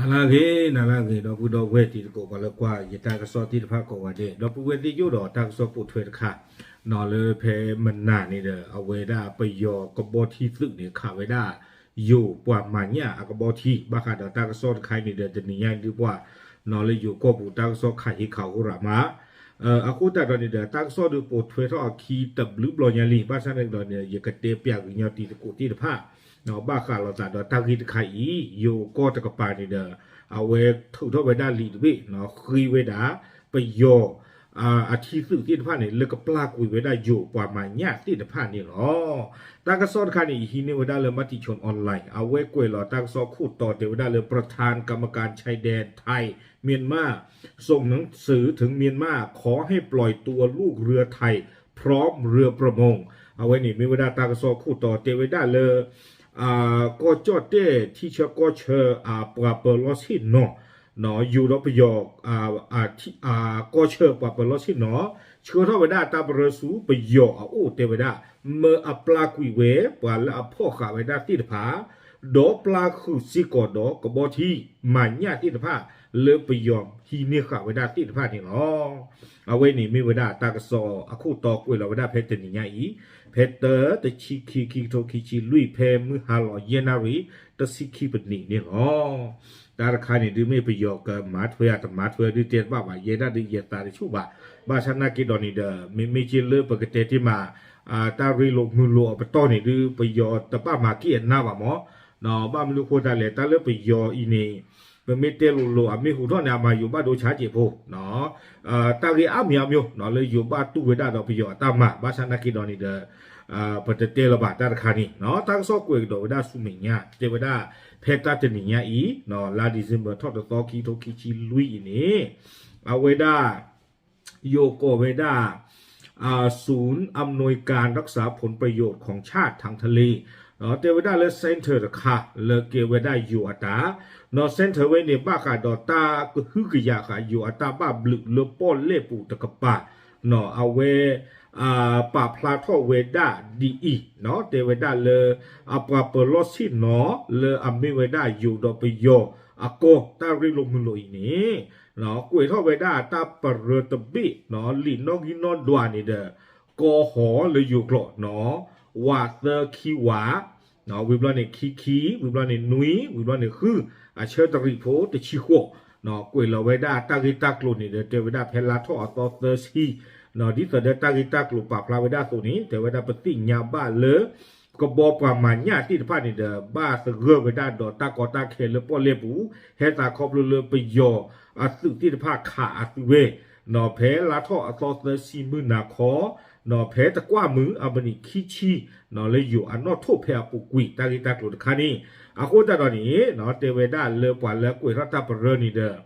နၤလၢအဂ့ၤ နၤလၢအဂ့ၤ ဒီပုၢ်ဒီဝဲၢ်တံၤသကိး ပှၤလၢကွၢ်ယတၢ်ကစီၣ်သ့ၣ်တဖၣ်ကိးဂၤဒဲး ဒီပုၢ်ဝဲၢ်သ့ၣ်ယိၣ်ဒီးတၢ်ကစီၣ်ပိာ်ထွဲတခါ နီၢ်လၢဖဲမနၤန့ၣ်ဒီး အဝဲဒၣ်ပယီၤကဘီထံသုးန့ၣ် ခးဝဲဒၣ် ယိၤပှၤမၤညၣ်အကဘီထံ ဘၣ်ဃးဒီးတၢ်ကစီၣ်တခါအံၤန့ၣ်ဒီး တနံၤညါအံၤဒုးပှၤ နီၢ်လၢယိၤကီၢ်ပူၤတၢ်ကစီၣ်ခးဟ့ခးအိၣ်ရၤမး အဃိသတးဒီးန့ၣ်ဒီး တၢ်ကစီၣ်ဒုးပိာ်ထွဲထီၣ်အခံတဘျုးဘျီညါလံ ဘၣ်ဆၣ်န့ၣ်ဒီးန့ၣ် ယကတဲပျးကညီတံၤသကိးသ့ၣ်တဖၣ် ဘၣ်ဃးလိာ်သးဒီးတၢ်ဂ့ၢ်တခါအံၤ ယိၤကီၢ်တကပၤန့ၣ်ဒီး အဝဲထုးထီၣ်ဝဲဒၣ်လံာ်တဘ့ၣ် ဃ့ဝဲဒၣ် ပယီၤ အထံသုးသ့ၣ်တဖၣ်န့ၣ် လၢကပျၢ်ကွံာ်ဝဲဒၣ်ယိၤပှၤမၤညၣ်သ့ၣ်တဖၣ်န့ၣ်လီၤ. တၢ်ကစီၣ်တခါန့ၣ် ယဟံးန့ၢ်ဝဲဒၣ်လၢ Matichon Online အဝဲကွဲးလီၤတၢ်ကစီၣ်ခိၣ်တီတဲဝဲဒၣ်လၢ ประธานกรรมการชายแดนไทยเมียนมา ส่งหนังสือถึงเมียนมาขอให้ปล่อยตัวลูกเรือไทยพร้อมเรือประมง အဝဲန့ၣ်မ့ၢ်ဝဲဒၣ်တၢ်ကစီၣ်ခိၣ်တီတဲဝဲဒၣ်လၢ ကီၢ်ကၠီၣ်တဲၣ်ထံဆၢကီၢ်ဆၢ ပှၤပၢၤလီၢ်ဆ့ၣ်နီၤ ယိၤဒီးပယီၤ ကီၢ်ဆၢပှၤပၢၤလီၢ်ဆ့ၣ်နီၤ ဆှၢထီၣ်ဝဲဒၣ်တၢ်ပရၢဆူပယီၤအအိၣ်တဲဝဲဒၣ် မၢအပျၢ်ကွံာ်ဝဲ ပှၤလၢအဖီၣ်ဃာ်ဝဲဒၣ်သ့ၣ်တဖၣ် ဒီးပျၢ်ဃုာ်စ့ၢ်ကီးဒီးကဘီထံ မၤညၣ်သ့ၣ်တဖၣ် လၢပယီၤဟံးန့ၢ်ဃာ်ဝဲဒၣ်သ့ၣ်တဖၣ်န့ၣ်လီၤ. အဝဲန့ၣ်မ့ၢ်ဝဲဒၣ်တၢ်ကစီၣ်အခိၣ်တီကွဲးလီၤဝဲဒၣ်ဖဲတနံၤညါအံၤ ဖဲတၢ တဆံခံ ခံကထိခံဆံလွံၢ် ဖဲမုၢ်ဟါလီၤယဲၢ်နၣ်ရံၣ် တဆံခံပနံးန့ၣ်လီၤ. တၢ်တခါန့ၣ်ဒုးမ့ၢ်ပယီၤကမၤထွဲဧါတမၤထွဲဒုးတဲတဘၣ်ဘၣ် ယဲဒၣ်ဒုးယသးတဆူၣ်ဘၣ်. ဘၣ်ဆၣ်နာ်က့ဒီးန့ၣ်ဒီး မ့မ့ၢ်က့လၢပကတဲတ့ၢ်မး တၢ်ရ့လိာ်မုာ်လိာ်အပတီၢ်န့ၣ်ဒုး ပယီၤတဘၣ်မၤက့ၢ်အနါဘၣ်မး ဘၣ်မနုၤဃိသတးလဲၣ် တၢ်လၢပယီၤအံၤန့ၣ် ပမ့ၢ်တဲလိၤလိၤ အမ့ၢ်ဟူးထီၣ်န့ၣ် အမၤယိၤဘၣ်ဒိဆါစဲးဖိ တၢ်ဂ့ၢ်အါမံၤအါမံၤ လၢယိၤဘၣ်တူၢ်ဝဲဒၣ်ဒီးပယီၤအတၢ်မၤ ဘၣ်ဆၣ်နာ်က့ဒီးန့ၣ်ဒီး ပတတဲလၢၤဘၣ်တၢ်တခါန့ၣ် တၢ်ကစီၣ်ကွဲးကဒီးဝဲဒၣ်ဆူမဲာ်ညါ တဲဝဲဒၣ် ဖဲတၢ်တနံၤညါအံၤ လါ December ထီၣ်တသီ ခံကထိခံဆံလွံၢ်အံၤန့ၣ် အဝဲဒၣ် ယိၤကိးဝဲဒၣ် ศูนย์อำนวยการรักษาผลประโยชน์ของชาติทางทะเล တဲဝဲဒၣ်လၢ center တခါ လၢကဲဝဲဒၣ်ယိၤအတၢ် နီၢ် center ဝဲန့ၣ် ဘၣ်ဃးဒီးတၢ်ကဟုကယာ်ဃာ်ယိၤအတၢ်ဘၣ်ဘျုးလၢပီၣ်လဲၣ်ပူၤတကပၤ နီၢ် အဝဲ ပာ်ဖျါထီၣ်ဝဲဒၣ်ဒ်အံၤ နီၢ် တဲဝဲဒၣ်လၢ အပှၤပၢၤလီၢ်ဆ့ၣ်နီၤ လၢအမ့ၢ်ဝဲဒၣ်ယိၤဒီးပယီၤအကီၢ် တၢ်ရ့လိာ်မုာ်လိာ်အံၤန့ၣ် ကွဲးထီၣ်ဝဲဒၣ်တၢ်ပရၢတဘ့ၣ် နီၢ် လံာ်နီၣ်ဂံၢ်နီၣ်ဒွးန့ၣ်ဒီး ကီၢ်ဟီၣ်လၢယိၤကျိာ် နီၢ် ဝးသၢခံဝး ဝံၤဘျီန့ၣ်ခံခံ ဝံၤဘျီန့ၣ်နွံ ဝံၤဘျီန့ၣ်ဃု အဆၢတရံးဖိတဆံဃိး ကွဲးလီၤဝဲဒၣ်တၢ်ဂ့ၢ်တၢ်ကျိၤန့ၣ်ဒီး တဲဝဲဒၣ်ဖဲလါထီၣ်အသီသၢဆံ ဒ်သိးဒီးတၢ်ဂ့ၢ်တၢ်ကျိၤပာ်ဖျါဝဲဒၣ်အသိးန့ၣ် တဲဝဲဒၣ်ပသ့ၣ်ညါဘၣ်လၢ ကဘီပှၤမၤညၣ်သ့ၣ်တဖၣ်န့ၣ်ဒီး ဘၣ်သဂၢၢ်ဝဲဒၣ်ဒီးတၢ်ကီတၢ်ခဲလၢပီၣ်လဲၣ်ပူၤ ဟဲသးခီဖျိလၢပယီၤအသုးသ့ၣ်တဖၣ်ခးအသုးဝဲ နီၢ် ဖဲလါထီၣ်အသီသၢဆံမုၢ်နၤခီ နီၢ် ဖဲတကွၢ်မုၢ်အမံးနံးခံဆံ နီၢ် လၢယိၤအနီၣ်ထိၣ်ဖဲအပူၤကွံာ် တၢ်ဂ့ၢ်တၢ်ကျိၤတခါန့ၣ် အဃိသတးဒီးန့ၣ် နီၢ် တဲဝဲဒၣ်လၢပှၤလၢကွဲးထီၣ်တၢ်ပရၢန့ၣ်ဒီး နီၢ်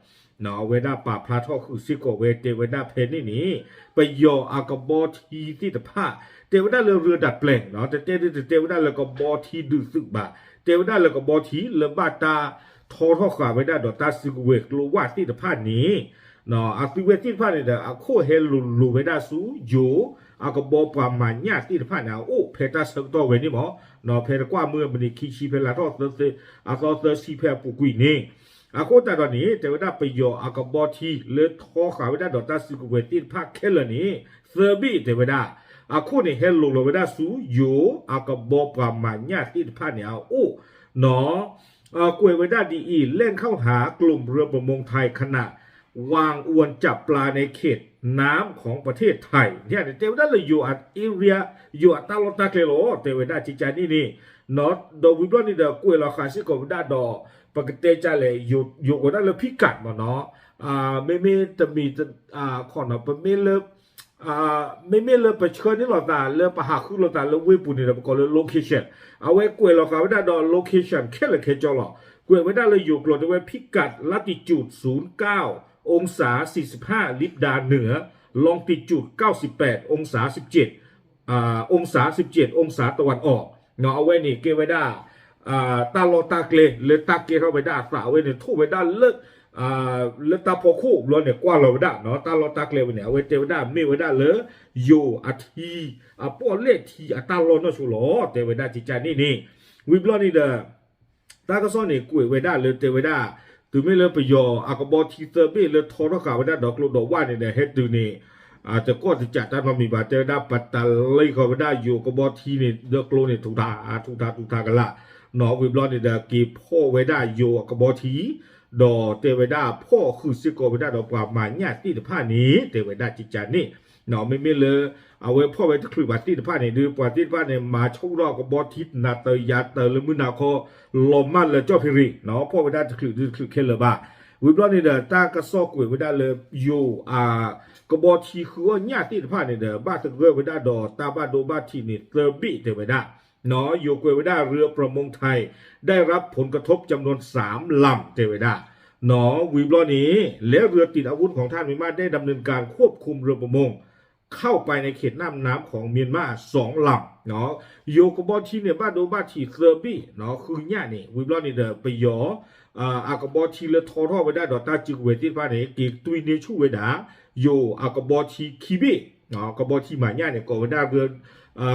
အဝဲဒၣ်ပာ်ဖျါထီၣ်ဃုာ်စ့ၢ်ကီးဝဲ တဲဝဲဒၣ်ဖဲန့ၣ်န့ၣ် ပယီၤအကဘီထံသ့ၣ်တဖၣ် တဲဝဲဒၣ်လၢ ရၢဒၢးပျဲၢ် နီၢ် တတဲဒုးတတဲဝဲဒၣ်လၢကဘီထံဒုးသုးဘၣ် တဲဝဲဒၣ်လၢကဘီထံလၢဘၣ်တၢ်ထီထီၣ်ဃာ်ဝဲဒၣ်ဒီးတၢ်စုကဝဲၤကျိဝၣ်သ့ၣ်တဖၣ်န့ၣ် နီၢ် အသုးဝဲသ့ၣ်တဖၣ်န့ၣ်ဒီး အခိၣ်ဟဲလိၤလိၤဝဲဒၣ်ဆူယိၤ အကဘီပှၤမၤညၣ်သ့ၣ်တဖၣ်န့ၣ် အအိၣ်ဖဲတၢ်ဆၢကတီၢ်ဝဲန့ၣ်မး နီၢ် ဖဲတကွၢ်မုၢ်အမံးနံးခံဆံ ဖဲလါထီၣ်အသီသၢဆံဖဲအပူၤကွံာ်န့ၣ် အဃိသတးဒီးန့ၣ် တဲဝဲဒၣ်ပယီၤအကဘီထံလၢထီဃာ်ဝဲဒၣ်ဒီးတၢ်စုကဝဲၤသ့ၣ်တဖၣ်ခဲလၢာ်န့ၣ် သၢဘ့ၣ်တဲဝဲဒၣ် အခိၣ်န့ၣ်ဟဲလိၤလီၤဝဲဒၣ်ဆူယိၤ အကဘီပှၤမၤညၣ်သ့ၣ်တဖၣ်န့ၣ်အအိၣ် နီၢ် ကွဲးဝဲဒၣ်ဒ်အံၤ แหล่งเข้าหากลุ่มเรือประมงไทยขณะวางอวนจับปลาในเขตน้ำของประเทศไทย န့ၣ် တဲဝဲဒၣ်လၢယိၤ area ယိၤအတၢ်လီၢ်တၢ်ကျဲလီၤ တဲဝဲဒၣ်ကကန့ၣ်န့ၣ် ဒီးဝံၤဘျီန့ၣ်ဒီး ကွဲးလီၤဃာ်စ့ၢ်ကီးဝဲဒၣ်ဒီး ပကတဲကလဲၣ် ယိၤကိးဒၣ်လၢ พิกัด မးနီၢ် မ့မ့ၢ်တမံၤ ခီနီၢ် ပမ့ၢ်လၢ မ့မ့ၢ်လၢပဆှၢန့ၢ်လိာ်သးလၢပဟးဃုလိာ်သးလၢဝ့ၢ်ပူၤန့ၣ်ဒီး ပကိးလၢ location အဝဲကွဲးလီၤဃာ်ဝဲဒၣ်ဒီး location ခဲလၢာ်ခဲဆ့လီၤ. ကွဲးဝဲဒၣ်လၢယိၤကျိာ်တဲဝဲ พิกัด latitude ศูนย์เก้าองศาสี่สิบห้า ลิบดาเหนือ longitude เก้าสิบแปดองศาสิบเจ็ด องศาสิบเจ็ดองศาตะวันออก နီၢ် အဝဲန့ၣ်ကဲဝဲဒၣ် တၢ်လီၢ်တၢ်ကျဲလၢတၢ်ကဲထီၣ်ဝဲဒၣ်အသးဝဲန့ၣ် ထိၣ်ဝဲဒၣ်လၢ လၢတၢ်ဖီခိၣ်ဘျီန့ၣ် ကွၢ်လီၤဝဲဒၣ်နီၢ် တၢ်လီၢ်တၢ်ကျဲဝဲန့ၣ် အဝဲတဲဝဲဒၣ်မ့ၢ်ဝဲဒၣ်လၢ ယိၤအထံ အပီၣ်လဲၣ်ထံအတၢ်လီၢ်နီၢ်ဆိလီၤ တဲဝဲဒၣ်ကကန့ၣ်န့ၣ် ဝံၤဘျီန့ၣ်ဒီး တၢ်ကစီၣ်န့ၣ်ကွဲးဝဲဒၣ်လၢတဲဝဲဒၣ် တုၤမ့ၢ်လၢပယီၤအကဘီထံသၢဘ့ၣ်လၢထီထီၣ်ဃာ်ဝဲဒၣ်ဒီးကျိဒီးဝၣ်န့ၣ်ဒီး ဟဲတုၤန့ၣ် တကိးတစးတၢ်နီတမံၤဘၣ် တဲဝဲဒၣ် ပတလ့ဃီၤဝဲဒၣ်ယိၤကဘီထံန့ၣ် လၢကျိန့ၣ် ထူးထူးထူးထူးကလာ် နီၢ်ဝံၤဘျီန့ၣ်ဒီး က့ၤဖီၣ်ဝဲဒၣ်ယိၤအကဘီထံ ဒီးတဲဝဲဒၣ်ဖီၣ်ဃုာ်စ့ၢ်ကီးဝဲဒၣ်ဒီးပှၤမၤညၣ်သ့ၣ်တဖၣ်န့ၣ် တဲဝဲဒၣ်ကကန့ၣ် မ့မ့ၢ်လၢ အဝဲဖီၣ်ဝဲတချုးဘၣ်သ့ၣ်တဖၣ်န့ၣ် ဒုးပှၤသ့ၣ်တဖၣ်န့ၣ် မၤဆိကမိၣ်ဒီးအကဘီထံတနၤတယၤတၢၤလၢမုၢ်နၤခီ လီၤမၢ်လၢကၠီၣ်ဖံးရ့ၣ် ဖီၣ်ဝဲဒၣ်တချုးဒုးတချုးခဲလၢာ်ဘၣ်. ဝံၤဘျီန့ၣ်ဒီး တၢ်ကစီၣ်ကွဲးဝဲဒၣ်လၢယိၤအကဘီထံဃုအီၣ်ညၣ်သ့ၣ်တဖၣ်န့ၣ်ဒီး ဘၣ်သဂၢၢ်ဝဲဒၣ်ဒီးတၢ်ဘၣ်ဒိဘၣ်ထံးန့ၣ်သၢဘ့ၣ်တဲဝဲဒၣ် ယိၤကွဲးဝဲဒၣ် เรือประมงไทย ได้รับผลกระทบจำนวนสามลำ တဲဝဲဒၣ် ဝံၤဘျီန့ၣ် และเรือติดอาวุธของทหารพม่าได้ดำเนินการควบคุมเรือประมง เข้าไปในเขตน่านน้ำของเมียนมาสองลำ ယိၤကဘီထံန့ၣ် ဘၣ်ဒိဘၣ်ထံးသၢဘ့ၣ် ဃုညၣ်န့ၣ် ဝံၤဘျီန့ၣ်ဒီး ပယီၤ အကဘီထံလၢထီထီၣ်ဝဲဒၣ်ဒီးတၢ်စုကဝဲၤသ့ၣ်တဖၣ်န့ၣ် က့ၤတွံၢ်န့ၢ်ဆူၣ်ဝဲဒၣ် ယိၤအကဘီထံခံဘ့ၣ် ကဘီထံမၤညၣ်န့ၣ် ကိးဝဲဒၣ်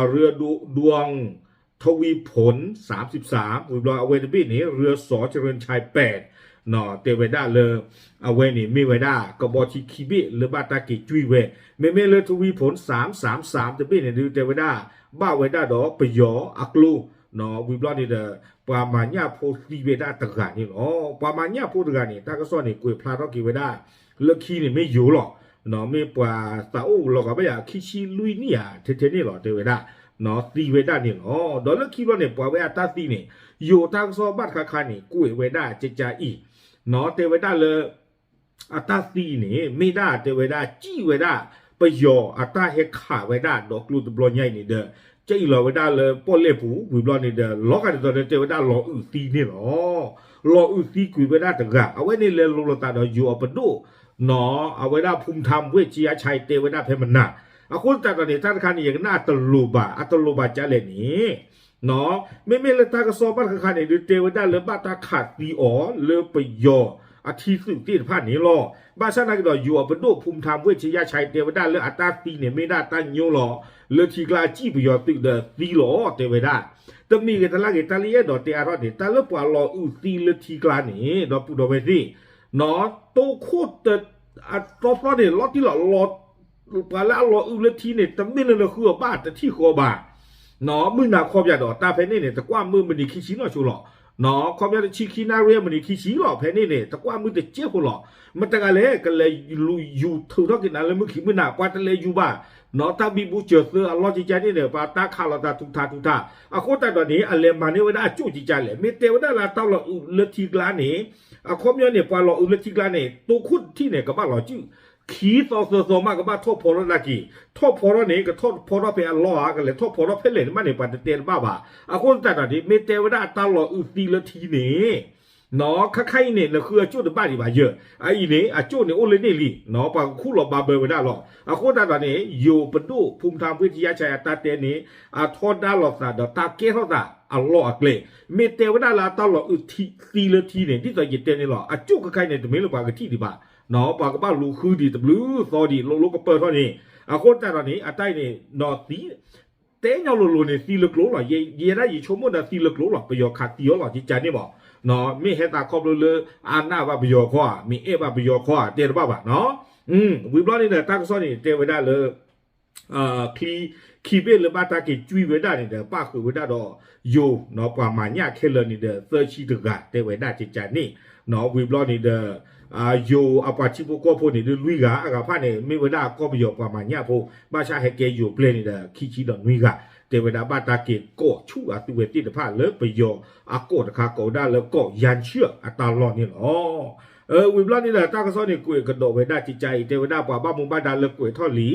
เรือดวงทวีผลสามสิบสาม ဝံၤဘျီအဝဲတဘ့ၣ်န့ၣ် เรือส.เจริญชัยแปด တဲဝဲဒၣ်လၢ အဝဲန့ၣ်မ့ၢ်ဝဲဒၣ် ကဘီထံခံဘ့ၣ်လၢဘၣ်တၢ်က့ၤတွံၢ်ဝဲ မ့မ့ၢ်လၢ ทวีผลสามสามสาม တဘ့ၣ်န့ၣ်ဒုး တဲဝဲဒၣ် ဘၣ်ဝဲဒၣ်ဒီးပယီၤအကျိ ဝံၤဘျီန့ၣ်ဒီး ပှၤမၤညၣ်ဖိသံဝဲဒၣ်တဂၤန့ၣ်လီၤ. ပှၤမၤညၣ်ဖိတဂၤန့ၣ် တၢ်ကစီၣ်န့ၣ် ကွဲးဖျါထီၣ်က့ၤဝဲဒၣ် လၢခံန့ၣ်မ့ၢ်ယိၤလီၤ. မ့ၢ်ပှၤသးအိၣ်လီၤဂာ်ဘၣ်ယၤ ခံဆံလွံၢ်နံၣ်ဧါ ထဲထဲန့ၣ်လီၤ တဲဝဲဒၣ် သံဝဲဒၣ်န့ၣ်လီၤ. ဒီးလၢခံဘျီန့ၣ် ပှၤဝဲအတၢ်သံန့ၣ် ယိၤတၢ်ကစီၣ်ဘၣ်တခါခါန့ၣ် ကွဲးဝဲဒၣ်ကကအံၤ တဲဝဲဒၣ်လၢ အတၢ်သံန့ၣ် မ့ၢ်ဒၣ်တဲဝဲဒၣ် စံၣ်ဝဲဒၣ် ပယီၤအတၢ်ဟဲခးဝဲဒၣ်ဒီးကျိတဘျီညါအံၤန့ၣ်ဒီး ကအံၤလီၤဝဲဒၣ်လၢပီၣ်လဲၣ်ပူၤ ဝံၤဘျီန့ၣ်ဒီး လီၤဂာ်ဒ်သိးဒီးတဲဝဲဒၣ်လီၤအုးသံန့ၣ်လီၤ. လီၤအုးသံကွံာ်ဝဲဒၣ်တဂၤ အဝဲန့ၣ်လဲၤလိၤလိာ်သးဒီးယိၤအပဒိၣ် အဝဲဒၣ် ภูมิธรรม เวชยชัย တဲဝဲဒၣ်ဖဲမနၤ အဃိသတးဒီးန့ၣ် တၢ်တခါန့ၣ် ယကနၣ်အတလိၤဘၣ် အတလိၤဘၣ်ကလဲၣ်န့ၣ် မ့မ့ၢ်လၢတၢ်ကစီၣ်ဘၣ်တခါခါန့ၣ် ဒုးတဲဝဲဒၣ်လၢဘၣ်တၢ်ခးသံအီၤလၢပယီၤအထံသုးသ့ၣ်တဖၣ်န့ၣ်လီၤ. ဘၣ်ဆၣ်သနာ်က့ဒီး ယိၤအပဒိၣ် ภูมิธรรม เวชยชัย တဲဝဲဒၣ်လၢအတၢ်သံန့ၣ် မ့ၢ်ဒၣ်တၢ်ညိလီၤ လၢထံကျါစံၣ်ပယီၤသုးဒီးသံလီၤ တဲဝဲဒၣ်. တမံၤဂ့ၤတလါဂ့ၤ တၢ်လၢယအဲၣ်ဒိးတဲအါထီၣ်န့ၣ် တၢ်လၢပှၤလီၤအုးသံလၢထံကျါန့ၣ် ဒီပုၢ်ဒီဝဲၢ်သ့ၣ် တိခိၣ်တ အတီဖျီန့ၣ် လီၤတံၢ်လီၤ ပှၤလၢအလီၤအုးလၢထံန့ၣ် တမ့ၢ်လၢနဃုအီၤဘၣ် တထံၣ်ဃီဘၣ် မုၢ်နၤခီပၠးဒီး တၢ်ဖဲန့ၣ်န့ၣ် တကွၢ်မုၢ်မံးနံးခံဆံနီၢ်ဆိလီၤ. ခီပညီတဆံခံနၣ်ရံၣ်မံးနံးခံဆံလီၤ ဖဲန့ၣ်န့ၣ် တကွၢ်မုၢ်တစဲးဖိလီၤ. မတၤတဂၤလဲၣ် ကလဲၤယူၤထုးထီၣ်က့ၤနၤလၢမုၢ်ခံမုၢ်နၤ ပှၤတလဲၤယူၤဘၣ် တၢ်ဘံဘူစၢၤသၢအလီၢ်ကကန့ၣ်န့ၣ် ပှၤတၢ်ခးလိာ်သးထူးထးထူးထး အဃိသတးဒီးန့ၣ် အလဲၤမၤန့ၢ်ဝဲဒၣ်အကၠိၣ်ကကလဲၣ် မ့ၢ်တဲဝဲဒၣ်လၢအတၢ်လီၤအုးလၢထံကျါန့ၣ် အခီပညီန့ၣ် ပှၤလီၤအုးလၢထံကျါန့ၣ် တိခိၣ်တထံၣ်န့ၣ် ကဘၣ်လီၤစုၣ် ခံသီသၢသီမး ကဘၣ်ထီၣ်ဖီထီၣ်ဒၣ်က့ၤ ထီၣ်ဖီထီၣ်န့ၣ် ကထီၣ်ဖီထီၣ်ဖဲအလီၢ်ဧါ ကလဲၤထီၣ်ဖီထီၣ်ဖဲလဲၣ်န့ၣ်မးန့ၣ် ပှၤတတဲတဘၣ်ဘၣ်. အဃိသတးဒီးန့ၣ် မ့ၢ်တဲဝဲဒၣ်အတၢ်လီၤအုးသံလၢထံန့ၣ် ခါခါအံၤန့ၣ် နဃုအကၠိၣ်တဘၣ်ဒံးဘၣ်ယၢၢ် အအံၤန့ၣ် အကၠိၣ်န့ၣ်အိၣ်လၢန့ၣ်လံ ပှၤကခူၣ်လီၤဘၣ်ဘၢဝဲဒၣ်လီၤ. အဃိသတးဒီးန့ၣ် ယိၤပဒိၣ် ภูมิธรรม เวชยชัย အတၢ်တဲန့ၣ် အထီဒါလိာ်သးဒီးတၢ်ကဲထီၣ်သးအလီၢ်အကျဲ မ့ၢ်တဲဝဲဒၣ်လၢအတၢ်လီၤအုးသံလၢထံန့ၣ် ဒ်သိးယတဲန့ၣ်လီၤ အကၠိၣ်ခဲခါအံၤန့ၣ် တမ့ၢ်လၢပှၤကထံၣ်ဒံးဘၣ် ပှၤကဘၣ်လူၤဃုဒံးတဘျုးသီဒံး လိၤလိၤကပၢၢ်ထီၣ်န့ၣ် အဃိသတးဒီးန့ၣ် အတၢ်အံၤန့ၣ် ဒီးသံ တဲညီလိၤလိၤန့ၣ် သံလၢကျိလီၤ. ယဲဒၣ်ယဆိကမိၣ်ဒီးသံလၢကျိလီၤ ပယီၤခးသံအီၤလီၤ ကကန့ၣ်မး မ့ၢ်ဟဲသးခီဖျိလၢ အါနၢ်ဘၣ်ပယီၤခီဧါ မ့ၢ်အဲၣ်ဘၣ်ပယီၤခီဧါ တဲတဘၣ်ဘၣ်နီၤ. ဝံၤဘျီန့ၣ်ဒီး တၢ်ကစီၣ်န့ၣ် တဲဝဲဒၣ်လၢ ချံ ခံဘ့ၣ်လၢဘၣ်တၢ်က့ၤကွံာ်ဝဲဒၣ်န့ၣ်ဒီး ပၣ်ဃုာ်ဝဲဒၣ်ဒီး ယိၤ ပှၤမၤညၣ်ခဲလၢာ်န့ၣ်ဒီး သၢဆံတဂၤ တဲဝဲဒၣ်ကကန့ၣ် ဝံၤဘျီန့ၣ်ဒီး ယိၤအပှၤထံဖိကီၢ်ဖိန့ၣ်ဒုးလွံၢ်ဂၤ အဂၤဖၣ်န့ၣ် မ့ၢ်ဝဲဒၣ်ကီၢ်ပယီၤပှၤမၤညၣ်ဖိ ဘၣ်ဆၣ်ဟဲကဲယိၤပျဲၢ်န့ၣ်ဒီး ခံဆံဒီးနွံဂၤ တဲဝဲဒၣ်ဘၣ်တၢ်က့ၤကိးဆူၣ်အသုဝဲသ့ၣ်တဖၣ်လၢပယီၤအကီၢ်တခါ ကိးဝဲဒၣ်လၢကီၢ်ယၢ်ဆၢၣ်အတၢ်လီၢ်န့ၣ်လီၤ. ဝံၤဘျီန့ၣ်ဒီး တၢ်ကစီၣ်န့ၣ် ကွဲးကဒီးဝဲဒၣ်ကကအံၤ တဲဝဲဒၣ်ပှၤဘၣ်မူဘၣ်ဒါလၢကွဲးထီၣ်လံ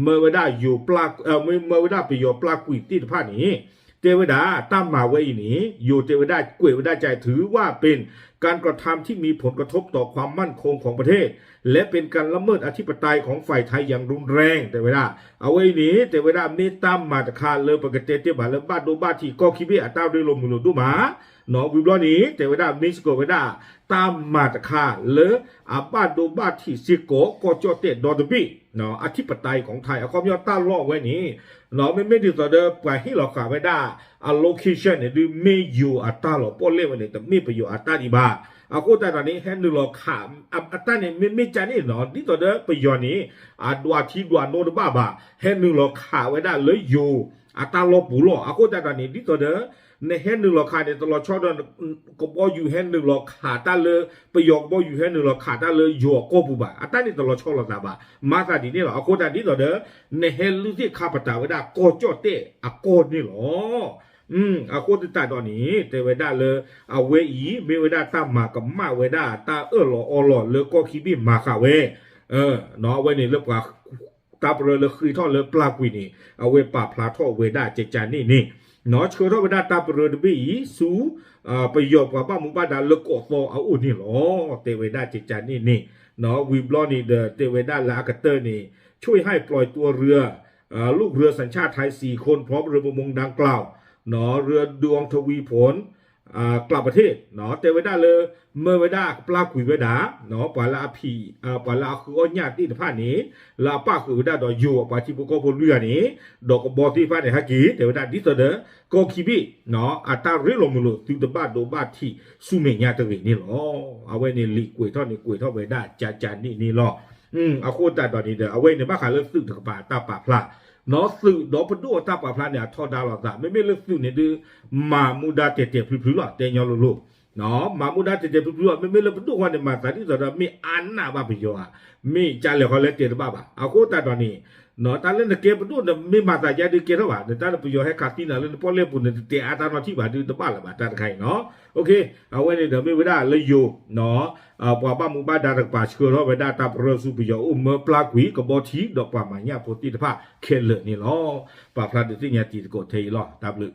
မၢဝဲဒၣ်ယိၤ မၢဝဲဒၣ်ပယီၤပျၢ်ကွံာ်သ့ၣ်တဖၣ်န့ၣ် တဲဝဲဒၣ် တၢ်မၤဝဲအံၤန့ၣ် ယိၤတဲဝဲဒၣ်ကွဲးဝဲဒၣ်က ถือว่าเป็นการกระทำที่มีผลกระทบต่อความมั่นคงของประเทศ และเป็นการละเมิดอธิปไตยของฝ่ายไทยอย่างรุนแรง တဲဝဲဒၣ် အဝဲအံၤန့ၣ် တဲဝဲဒၣ် မ့ၢ်တၢ်မၤတခါလၢပကတဲတ့ၢ်ဘၣ်လၢဘၣ်ဒိဘၣ်ထံးကီၢ်ခံဘ့ၣ်အတၢ်ရ့လိာ်မုာ်လိာ်ဒိၣ်မး ဝံၤဘျီန့ၣ် တဲဝဲဒၣ် မ့ၢ်စ့ၢ်ကီးဝဲဒၣ် တၢ်မၤတခါလၢအဘၣ်ဒိဘၣ်ထံးစ့ၢ်ကီး ကီၢ်ကၠီၣ်တဲၣ်ဒီတဘ့ၣ် အထံပတၢၢ် ของไทย အခီပညီတၢ်လီၢ်ဝဲန့ၣ် မ့မ့ၢ်ဒ်သိးဒီးပှၤဟ့ၣ်လီၤဃာ်ဝဲဒၣ် အ location န့ၣ် ဒုးမ့ၢ်ယိၤအတၢ်လီၤ ပီၣ်လဲၣ်ဝဲန့ၣ် တမ့ၢ်ပယီၤအတၢ်ဒံးဘၣ် အဃိသတးဒီးန့ၣ် ဟဲနုာ်လီၤခး အတၢ်န့ၣ်မ့မ့ၢ်ကန့ၣ်နီၤ ဒ်သိးဒီးပယီၤန့ၣ် အဒွးထံဒွးနိတဘၣ်ဘၣ် ဟဲနုာ်လီၤခးဝဲဒၣ်လၢယိၤ အတၢ်လီၢ်ပူၤလီၤ. အဃိသတးဒီးန့ၣ် ဒ်သိးဒီး နဟဲနုာ်လီၤခးန့ၣ် တလီၤဆီဒီး ကဘီယူၤဟဲနုာ်လီၤခးတၢ်လၢ ပယီၤကဘီယူၤဟဲနုာ်လီၤခးတၢ်လၢယိၤအကီၢ်ပူၤဘၣ်. အတၢ်န့ၣ်တလီၤဆီလိာ်သးဘၣ်. မၤသးဒ်န့ၣ်လီၤ. အဃိသတးဒ်သိးဒီး နဟဲလုၢ်သ့ၣ်ခါပတာ်ဝဲဒၣ်ကီၢ်ကၠီၣ်တဲၣ်အကီၢ်န့ၣ်လီၤ. အဃိသတးဒီးန့ၣ် တဲဝဲဒၣ်လၢ အဝဲအံၤ မ့ၢ်ဝဲဒၣ်တၢ်မၤကမၣ်ဝဲဒၣ်တၢ်အၢၣ်လီၤအီလီၤလၢကီၢ်ခံဘ့ၣ်မၤဃာ်ဝဲ အဝဲန့ၣ်လၢပှၤ တၢ်ပရၢလၢဃ့ထီၣ်လၢပျၢ်ကွံာ်န့ၣ် အဝဲပာ်ဖျါထီၣ်ဝဲဒၣ်ကကန့ၣ်န့ၣ် ဆှၢထီၣ်ဝဲဒၣ်တၢ်ပရၢတဘ့ၣ်အံၤ ဆူ ပယီၤပှၤဘၣ်မူဘၣ်ဒါလၢကီးသီအအိၣ်န့ၣ်လီၤ. တဲဝဲဒၣ်ကကန့ၣ်န့ၣ် ဝံၤဘျီန့ၣ်ဒီး တဲဝဲဒၣ်လၢအကတၢၢ်န့ၣ် ช่วยให้ปล่อยตัวเรือ ลูกเรือสัญชาติไทยสี่คน พร้อมเรือประมงดังกล่าว เรือดวงทวีผล กลับประเทศ တဲဝဲဒၣ်လၢ မၢဝဲဒၣ်ကပျၢ်ကွံာ်ဝဲဒၣ် ပှၤလၢအဖံး ပှၤလၢအဃုအီၣ်ညၣ်သ့ၣ်တဖၣ်န့ၣ် လၢအပၣ်ဃုာ်ဝဲဒၣ်ဒီးယိၤအပှၤထံဖိကီၢ်ဖိလွံၢ်ဂၤန့ၣ် ဒီးကဘီသ့ၣ်တဖၣ်န့ၣ် ဟဲက့ၤ တဲဝဲဒၣ်ဒ်သိးဒီး ကီၢ်ခံဘ့ၣ် အတၢ်ရ့လိာ်မုာ်လိာ်သုတဘၣ်ဒိဘၣ်ထံးဆူမဲာ်ညါတဂ့ၤန့ၣ်လီၤ. အဝဲန့ၣ်လံာ်ကွဲးထီၣ်န့ၣ်ကွဲးထီၣ်ဝဲဒၣ်ကကန့ၣ်န့ၣ်လီၤ. အဃိသတးဒီးန့ၣ်ဒီး အဝဲန့ၣ်ဘၣ်ဃးလၢသုးတကပၤအတၢ်ပာ်ဖျါ နီၢ်သုးဒီးပဒိၣ်အတၢ်ပာ်ဖျါန့ၣ် အထီဒါလိာ်သး မ့မ့ၢ်လၢသုးန့ၣ်ဒုး မၤမူဒါတဲာ်တဲာ်ဖျုးဖျုးလီၤ တဲညီလိၤလိၤ မၤမူဒါတဲာ်တဲာ်ဖျုးဖျုးလီၤ. မ့မ့ၢ်လၢပဒိၣ်ဃီန့ၣ် မၤသးဒ်သိးဒီး မ့ၢ်အါနးဘၣ်ပယီၤဧါ, မ့ၢ်ကလဲၤဃီလၢတဲတဘၣ်ဘၣ်. အဃိသတးဒီးန့ၣ် တၢ်လၢနကဲပဒိၣ်န့ၣ် မ့ၢ်မၤသးယါဒုးကဲထီၣ်ဘၣ်, နတၢ်လၢပယီၤဟဲခးသံနၤလၢနပီၣ်လဲၣ်ပူၤန့ၣ် တတဲအါတၢ်နီတထံၣ်ဘၣ်ဒုးတဘၣ်လၢၤဘၣ် တၢ်တခါအံၤနီၤ. အဝဲန့ၣ်ဒီးမ့ၢ်ဝဲဒၣ်လၢယိၤ ပှၤဘၣ်မူဘၣ်ဒါတကပၤဆှၢထီၣ်ဝဲဒၣ်တၢ်ပရၢဆူပယီၤအိၣ် မၢပျၢ်ကွံာ်ကဘီထံဒီးပှၤမၤညၣ်ဖိသ့ၣ်တဖၣ်ခဲလၢာ်န့ၣ်လီၤ. ပာ်ဖျါဒုးသ့ၣ်ညါတံၤသကိးထဲအံၤလီၤ. တၢ်ဘျုး